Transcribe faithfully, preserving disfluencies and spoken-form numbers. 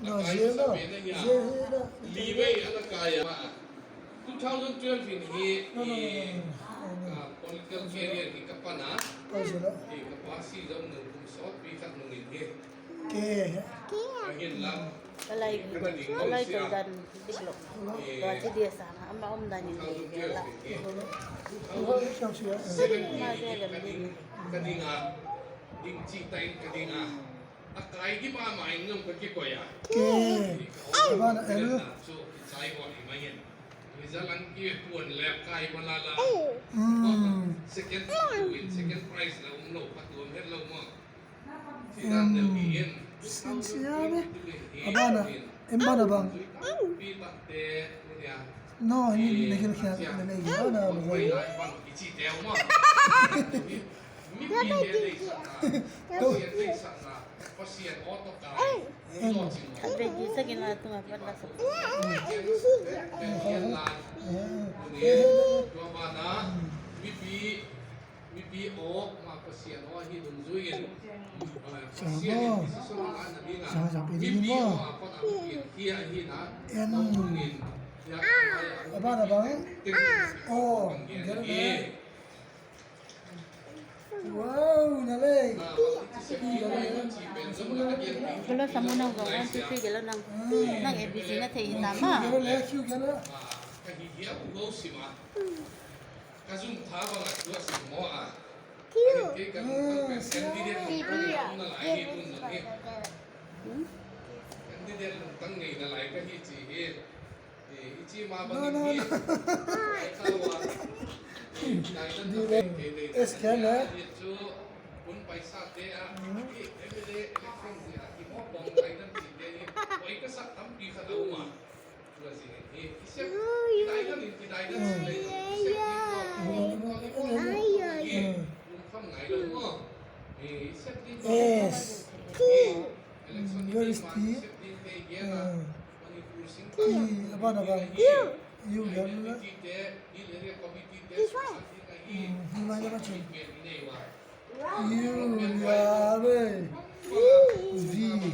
No, a kai zia sa lo. Pen a hia. Zia hi lo. Li vei a na kai a. Two thousand twelve in hi, no, no, no, no, no, no, no, political career hi ka pan a. Pau zia lo. Hi ka pa si zong nung kum sawtpi khat nung in hi. Ke. Ka hin lam. Ka lai, ka lai kai dan dik lo. Tua ci dia sang a, ama om dan in hi la. Seven ma zia lem din. Ka ding a, ding ci ta in ka ding a. A kai di mama in zong ka kikoih a. Ke. A ban a el. So, sai ko ni ma yen. Result an kipuan le kai ma la la. Mm. Second, second prize la um lo, patuam het lo ma. Em, sin sia ne. A ban a, em ban a bang. No, ni, ni khel khel, ni, ni, no, no, no. Em. Khat vei kisa kin la tunga pan la sa. Em. Mipi awk mah Pasian aw ahi dungzui in, Pasian in i sisawng a na ding a, mipi aw a kawt a mipi in hia ahi na, en, a bang a bang. Aw, gel na. Wow, na lei. Kalau samu nang gong an titi gel nang, nang A B C na thei hi ta ma. Gel na, gel na. Ka zum tha bang a tua sim maw a. Kiu. Kei kan kan pen candidate lungtang ngei na lai hi tun zong hi. Candidate lungtang ngei na lai ka hi ci hi. Eh, i ci ma bang hi. Ai ka wa. Dai dan ka pen kei dei. Es kan eh. Hi cu kun paisa te a. Hi M L A election hi a. Hi maw bang dai dan ci te hi. Oi ka sak tampi khat a um a. Yes. Very still. Ui, a ban a ban. Ui, gel la. Ui, mai la ma chin. Ui, ya, ui. Ui.